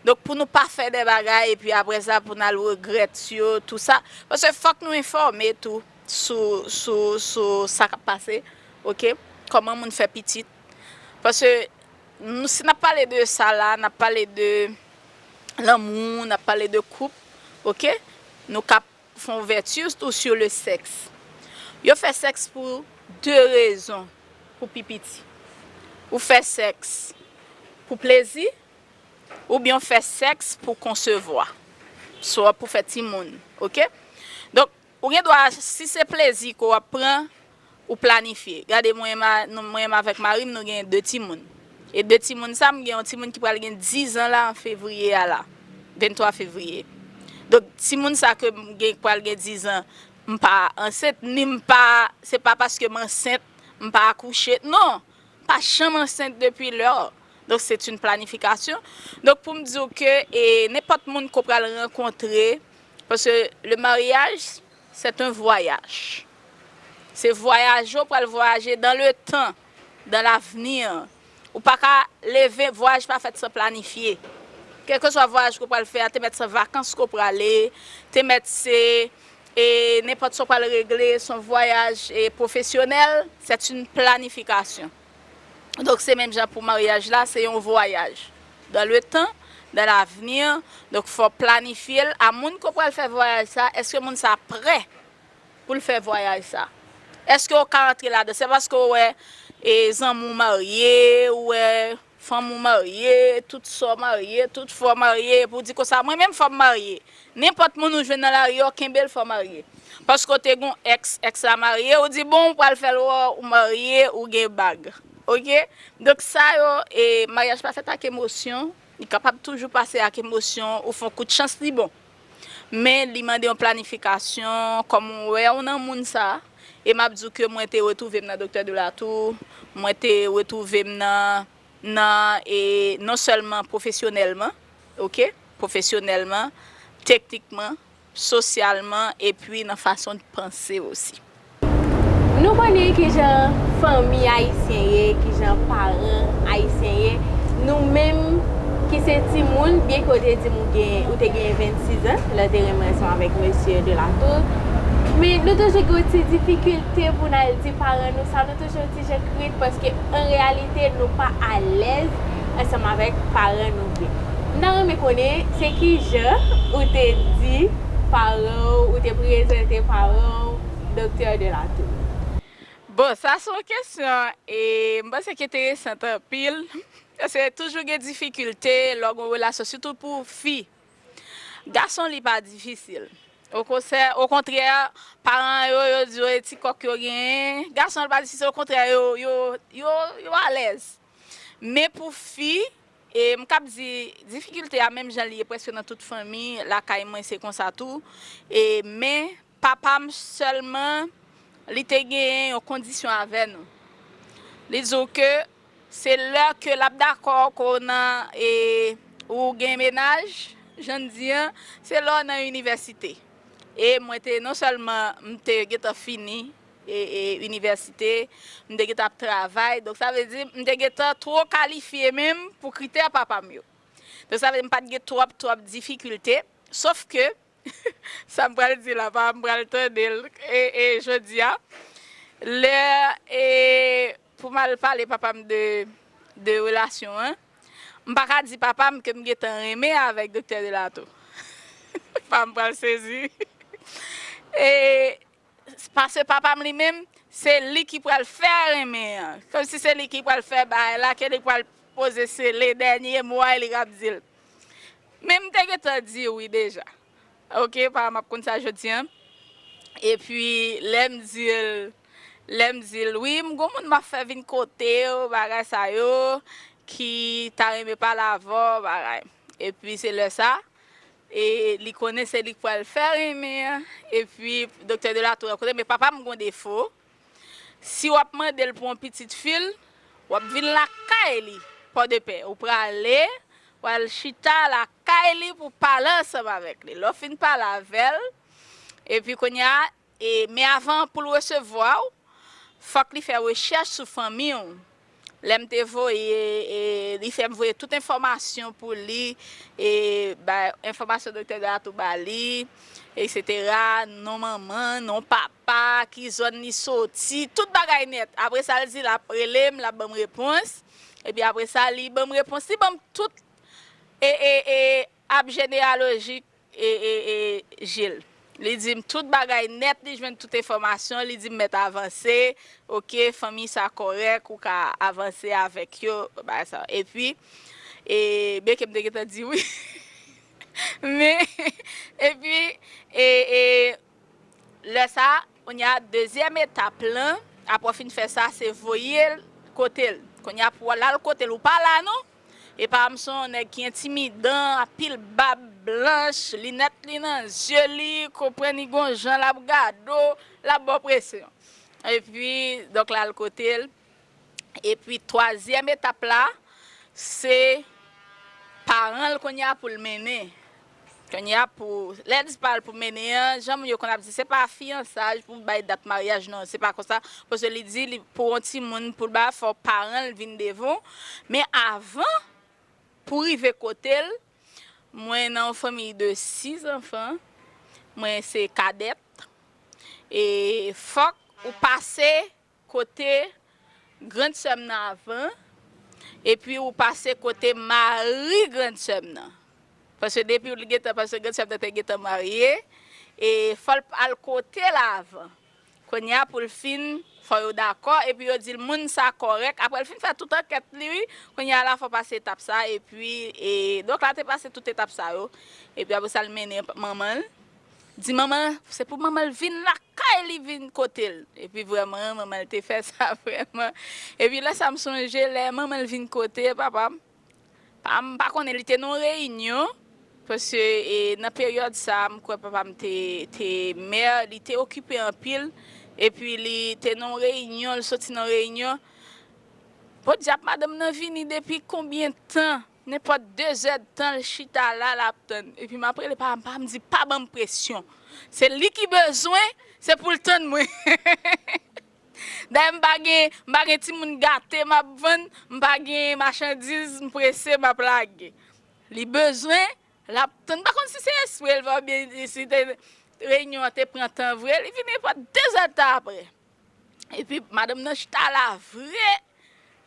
Donk pou nou pa fè de bagay epi apre sa pou n al regrèt yo, tou sa. Paske fòk nou enfòme tou sou, sou, sou sa k ap pase, oke? Kòman moun fè pitit. Paske nou, si n ap pale de sa la, n ap pale de lanmou, n ap pale de koup, oke? Nou ka fè yon ouvèti tou sur le sexe. Yo fè sèks pou de rezon pou pi piti. Ou fè sèks pou plezi, oubyen w fè sèks pou konsevwa, swa pou fè timoun, oke? Donk, ou gen dwa, si se plezi ke w ap pran, ou planifye. Gade, mwen, ma, nou, mwen avèk mari m, nou gen de timoun. E de timoun sa, m gen yon timoun ki pral gen diz an la, an fevriye a la, venntwa fevriye. Donk, timoun sa ke m gen, pral gen diz an, m pa ansent, ni m pa, se pa paske m ansent, m pa akouche. Non, m pa janm ansent depi lè. Donk, c'est une planification. Donk, pou m di w ke, e, nenpòt moun ke w pral rankontre, paske le mariage, c'est un voyage. Se vwayaje w pral vwayaje dans le temps, dans l'avenir. Ou pa ka leve, vwayaj pa fèt san planifye. Kèlkeswa vwayaj ke w pral fè a, te mèt se vakans ke w prale, te mèt se, e, nenpòt sa w pral regle, se yon vwayaj, e, pwofesyonèl, c'est une planification. Donk, se menm jan pou maryaj la, se yon vwayaj. Dans le temps, dans l'avenir, donk, fò w planifye l. A moun ke w pral fè vwayaj sa, èske moun sa prè pou l fè vwayaj sa? Èske w ka antre ladan? Se paske w wè, e, zanmi w marye, ou wè fanmi w marye, tout sè w marye, tout frè w marye, epi w di konsa, mwen menm fò m marye. Nenpòt moun ou jwenn nan lari a, w kenbe l, fò w marye. Paske w te gon èks, èks la marye, ou di, bon, ou pral fè l wè w marye, ou gen bag. Oke? Donk sa yo, e, maryaj pa fèt ak emosyon, li kapab toujou pase ak emosyon, ou fè yon kout chans, li bon. Men li mande yon planifikasyon, kòm w wè w nan moun sa, e m ap di w ke mwen te retwouve m nan Doktè Delatour, mwen te retwouve m nan, nan, e, non sèlman pwofesyonèlman, oke, pwofesyonèlman, teknikman, sosyalman, epi nan fason de panse osi. Nou konnen kijan fanmi ayisyen ye, kijan paran ayisyen ye. Nou menm ki se timoun, byenke w te di m ou gen, ou te gen vennsis an lè w te renmen ansanm avèk mesye Delatour, men nou toujou gen yon ti difikilte pou n al di paran nou sa, nou toujou yon ti jan krit paske an reyalite nou pa alèz ansanm avèk paran nou vre. M ta renmen konnen se kijan ou te di paran w, ou te prezante paran w Doktè Delatour. Bon, sa se yon kesyon, e, m panse ki enteresan anpil. Paske toujou gen difikilte lè w gen yon relasyon, sitou pou fi. Gason li pa difisil. Okontrè, okontrè, paran yo, yo di yo e ti kòk yo genyen. Gason li pa difisil, okontrè, yo, yo, yo, yo alèz. Men pou fi, e m kab di, difikilte a menm jan li ye prèske nan tout fanmi, lakay mwen se konsa tou. E, men, papa m sèlman, li te genyen yon kondisyon avè nou. Li di w ke se lè ke l ap dakò ke w nan, e, ou gen mennaj, jan n di an, se lè w nan inivèsite. E mwen te, non sèlman m te gentan fini, e, e, inivèsite, m te gentan ap travay, donk sa vle di m te gentan twò kalifye menm pou kritè papa m yo. Donk sa vle di m pa t gen twòp, twòp difikilte, sof ke, sa m pral di la, pa m pral tande l, e, e, jodi a, lè, e, pou m al pale papa m de, de relasyon an, m pa ka di papa m ke m gentan renmen avèk Doktè Delato. Pa m pral sezi. E, paske papa m li menm, se li ki pral fè renmen an. Kòmsi se li ki pral fè bagay la, ke li pral poze sele, dènye mo a, li k ap di l. Men m te gentan di wi deja. Oke, papa m ap konn sa jodi an. Epi, lè m di l, lè m di l, wi, m gon moun m ap fè vin kote w, bagay sa yo, ki ta renmen pale avè w, bagay. Epi, se lè sa, e li konnen se li k pral fè renmen an. Epi, Doktè Delato rankontre, men papa m gon defo. Si w ap mande l pou yon pitit fi l, w ap vin lakay li, Pòdepè. Ou prale, w al chita lakay li pou pale ansanm avèk li. Lè w fin pale avè l, epi kounye a, e, men avan pou l resevwa w, fòk li fè rechèch sou fanmi w. Lè m te voye, e, li fè m voye tout enfòmasyon pou li, e, bay enfòmasyon Doktè Delato ba li, etsetera, non manman, non papa, ki zòn li soti, tout bagay nèt. Apre sa, l di l ap rele m, l ap ban m repons. Epi apre sa, li ban m repons, li ban m tout, e, e, e, ab jeneyalojik, e, e, e, Jil. Li di m tout bagay nèt, li jwenn tout enfòmasyon, li di m mèt avanse, oke, fanmi sa kòrèk, ou ka avanse avèk yo, bagay sa. Epi, e, byen ke m te gentan di wi. Men, epi, e, e, lè sa, kounye a, dezyèm etap lan, apre w fin fè sa, se voye l kote l. Kounye a, pou w al al kote l, ou pa la non. E pa m se yon nèg ki entimidan, anpil bab blanch, linèt li nan zye li, konprann li gon jan l ap gade w, l ap ba w presyon. Epi, donk, l al kote l. Epi, twazyèm etap la, se paran l kounye a pou l mennen. Kounye a pou, lè l di pa l pou mennen an, jan moun yo konn ap di, se pa fiyansaj pou bay dat maryaj, non, se pa konsa. Paske li di, li, pou yon timoun, pou l bay, fò paran l vin devan w. Men avan, pou rive kote l, mwen nan yon fanmiy de sis zanfan, mwen se kadèt, e fòk ou pase kote grann sè m nan avan, epi ou pase kote mari grann sè m nan. Paske depi l gentan, paske grann sè m nan te gentan marye, e fò l al kote l avan. Kounye a pou l fin, fò yo dakò, epi yo di l moun sa kòrèk. Apre l fin fè tout ankèt li, wi. Kounye a la fò pase etap sa, epi, e, donk la te pase tout etap sa yo. Epi apre sa l mennen manman l. Di manman l, se pou manman l vin lakay li, vin kote l. Epi vrèman, manman l te fè sa vrèman. Epi lè sa m sonje, lè manman l vin kote papa m, pa, m pa konnen, li te nan yon reyinyon, paske, e, nan peryòd sa, m kwè papa m te, te mè, li te okipe anpil, epi li te nan yon reyinyon, li soti nan reyinyon. Podyab, madanm nan vini depi konbyen tan? Nenpòt de zè d tan, l chita la, l ap tann. Epi m ap rele papa m, papa m di, pa ban m presyon. Se li ki bezwen, se pou l tann mwen. Dayè, m pa gen, m pa gen timoun gate m ap vann, m pa gen machandiz, m prese, m ap lage. Li bezwen, l ap tann. M pa konn si se espre l fè oubyen si te, reyinyon an te pran tan vre, li vin nenpòt de zè d tan apre. Epi, madanm nan chita la vre,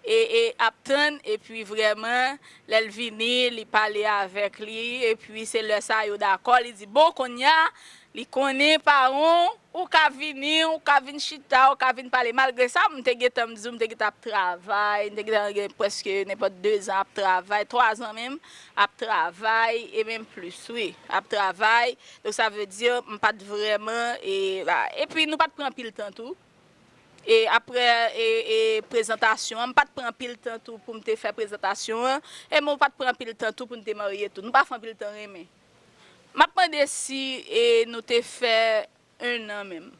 e, e ap tann, epi vrèman, lè l vini, li pale avèk li, epi se lè sa yo dakò, li di, bon, kounye a, li konnen pawon, ou ka vini, ou ka vin chita, ou ka vin pale. Malgre sa, m te gentan, m di w, m te gentan ap travay, m te gentan gen prèske nenpòt de zan ap travay, twa zan menm, ap travay, e menm plis, wi, ap travay. Donk, sa vle di, m pa t vrèman, e, la. Epi, nou pa t pran anpil tan tou. E apre e, e prezantasyon an, m pa t pran anpil tan tou pou m te fè prezantasyon an, e mwen pa t pran anpil tan tou pou n te marye tou. Nou pa fè anpil tan renmen. M ap mande si e, nou te fè en an menm.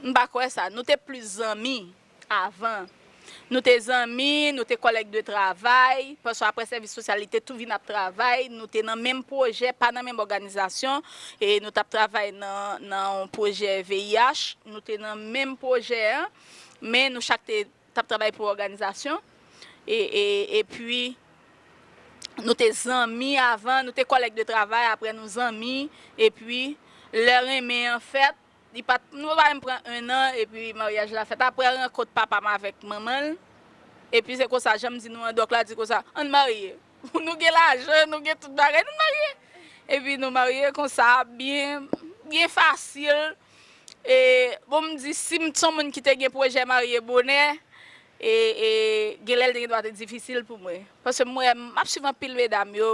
M pa kwè sa. Nou te plis zanmi avan. Nou te zanmi, nou te kòlèg de travay, paske apre sèvis sosyal, li te tou vin ap travay, nou te nan menm pwojè, pa nan menm òganizasyon, e nou t ap travay nan, nan yon pwojè V I H, nou te nan menm pwojè an, men nou chak te t ap travay pou òganizasyon, e, e, epi nou te zanmi avan, nou te kòlèg de travay, apre nou zanmi, epi lè renmen an fèt, li pa t, nou pa menm pran en an, epi maryaj la fèt. Apre rankont papa m avèk manman l, epi se konsa, jan m di nou an, dòk la di konsa, ann marye. Nou gen lajan, nou gen tout bagay, nou marye. Epi nou marye konsa, byen, byen fasil. E, bon, m di, si m t on moun ki te gen pwojè marye bonè, e, e, genlè l te gen dwa te difisil pou mwen. Paske m wè, m ap swiv anpil medam yo,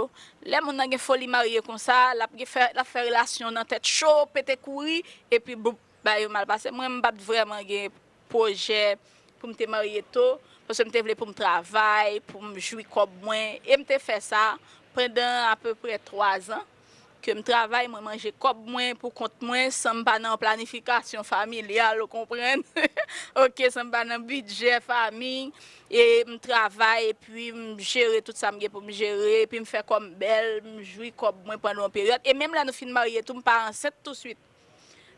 lè moun nan gen foli marye konsa, l ap gen fè, l ap fè relasyon nan tèt cho, pete kouri, epi boup, bagay yo mal pase. Mwen, m pa t vrèman gen pwojè pou m te marye to, paske m te vle pou m travay, pou m jwi kòb mwen, e m te fè sa pandan apeprè twa zan ke m travay, mwen manje kòb mwen pou kont mwen, san m pa nan planifikasyon familyal, ou konprann? Ok, san m pa nan bidjè fanmi, e m travay, epi m jere tout sa m gen pou m jere, epi m fè kò m bèl, m jwi kòb mwen pandan yon peryòd, e menm lè nou fin marye tou, m pa ansent touswit.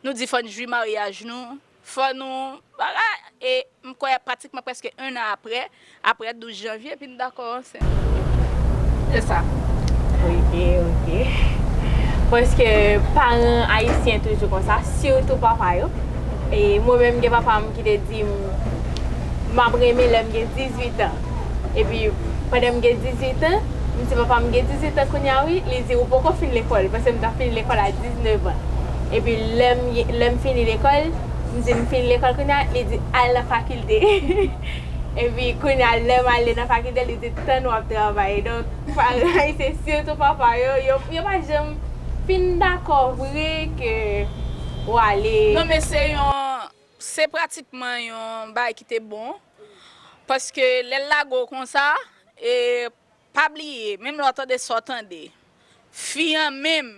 Nou di fò n jwi maryaj nou, fò nou, bagay, e m kwè pratikman prèske en an apre, apre douz janvye, epi n dakò ansent. Se sa. Ok, ok. Paske paran ayisyen toujou konsa, sitou papa yo. E mwen menm gen papa m ki te di m, m ap renmen lè m gen dizuit an. Epi, pandan m gen dizuit an, m di papa m gen dizuit an kounye a wi, li di ou poko fin lekòl, paske m t ap fini lekòl a diznèf an. Epi lè m, lè m fini lekòl, m di m fini lekòl kounye a, li di al nan fakilte. Epi kounye a lè m ale nan fakilte, li di tann w ap travay. Donk, paran ayisyen, sitou papa yo, yo, yo pa janm fin dakò vre ke w ale. Non, men se yon, se pratikman yon bagay ki te bon. Paske lè l lage w konsa, e pa bliye, menm lè w tande sa w tande. Fi an menm,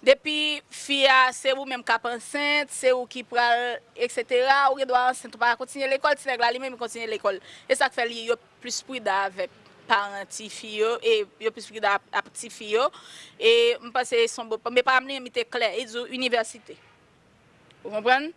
depi fi a, se ou menm k ap ansent, se ou ki pral, etsetera, ou gen dwa ansent, ou pa ka kontinye lekòl, ti nèg la li menm li kontinye lekòl. E sa k fè li, yo plis pridan avèk paran tifi yo, e yo plis pridan ap, ap tifi yo. E m panse se yon bon, men pa m li menm li te klè, li di w inivèsite. Ou konprann?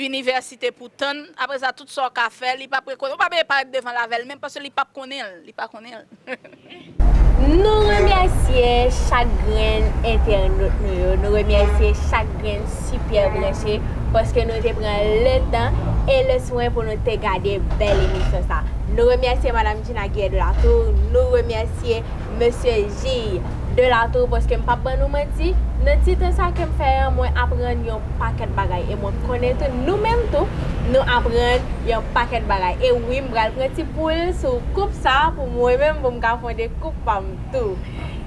Inivèsite pou tann, apre sa, tout sa w ka fè, li p ap rekonèt. Ou pa bezwen parèt devan l avè l menm, paske li p ap konnen l, li pa konnen l. Nou remèsye chak grenn entènot nou yo, nou remèsye chak grenn sipè branche, paske nou te pran letan e leswen pou nou te gade bèl emisyon sa. Nou remèsye Madam Gina Guerre de la Tour, nou remèsye Mesye J. De la Tour, paske m p ap ban nou manti, nan ti tan sa ke m fè an, mwen aprann yon pakèt bagay. E mwen konnen tou, nou menm tou, nou aprann yon pakèt bagay. E wi, m pral pran ti poul sou koup sa pou mwen menm, pou m ka fonde koup pa m tou.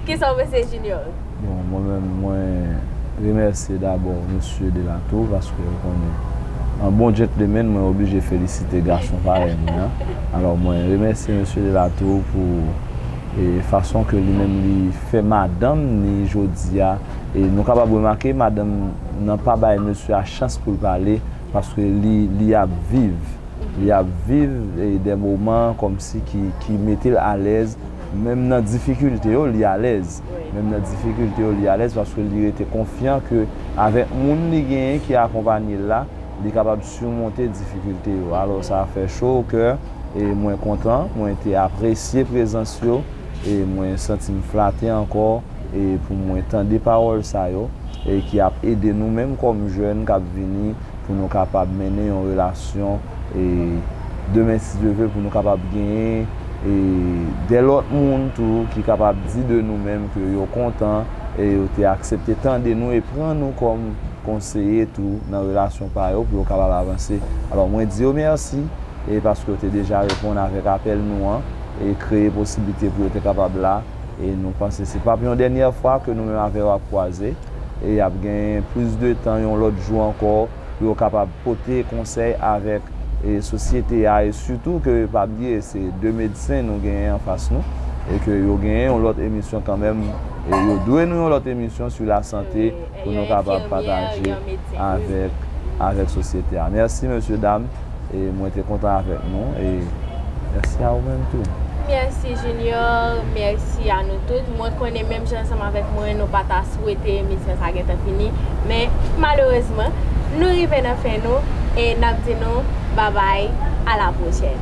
Kisa w panse, Junior? Bon, mwen menm, mwen remèsye dabò Mesye De la Tour, paske ou konnen, an bon gentleman, mwen oblije felisite gason parèy mwen an. Alò, mwen remèsye Mesye De la Tour pou e fason ke li menm li fè madanm ni jodi a, e nou kapab remake madanm nan pa bay mesye a chans pou l pale, paske li, li ap viv, li ap viv e de moman kòmsi ki, ki mete l alèz, menm nan difikilte yo, li alèz, menm nan difikilte yo, li alèz, paske li rete konfyan ke avèk moun li genyen ki akonpaye l la, li kapab simonte difikilte yo. Alò, sa fè cho o kè, e mwen kontan, mwen te apresye prezans yo, e mwen santi m flate ankò, e pou mwen tande pawòl sa yo, e ki ap ede nou menm kòm jèn k ap vini, pou nou kapab mennen yon relasyon, e demen, si Dye vle, pou nou kapab genyen e de lòt moun tou ki kapab di de nou menm ke yo kontan e yo te aksepte tande nou e pran nou kòm konseye tou nan relasyon pa yo pou yo kapab avanse. Alò, mwen di yo mèsi e paske yo te deja reponn avèk apèl nou an e kreye posiblite pou yo te kapab la. E nou panse se p ap yon dènyè fwa ke nou menm avè yo ap kwaze e y ap gen plis de tan yon lòt jou ankò pou yo kapab pote konsèy avèk e sosyete a e sitou ke pa bliye se de medsen nou genyen anfas nou e ke yo genyen yon lòt emisyon kanmenm e yo dwe nou yon lòt emisyon sou lasante pou nou kapab pataje avèk avèk sosyete a. Mèsi mesye dam e mwen te kontan avèk nou e mèsi a ou menm tou. Mèsi Junior, mèsi a nou tout. Mwen konnen menm jan ansanm avèk mwen nou pa ta swete emisyon sa gentan fini, men malerezman nou rive nan fen nou e n ap di nou babay, a la pwochèn.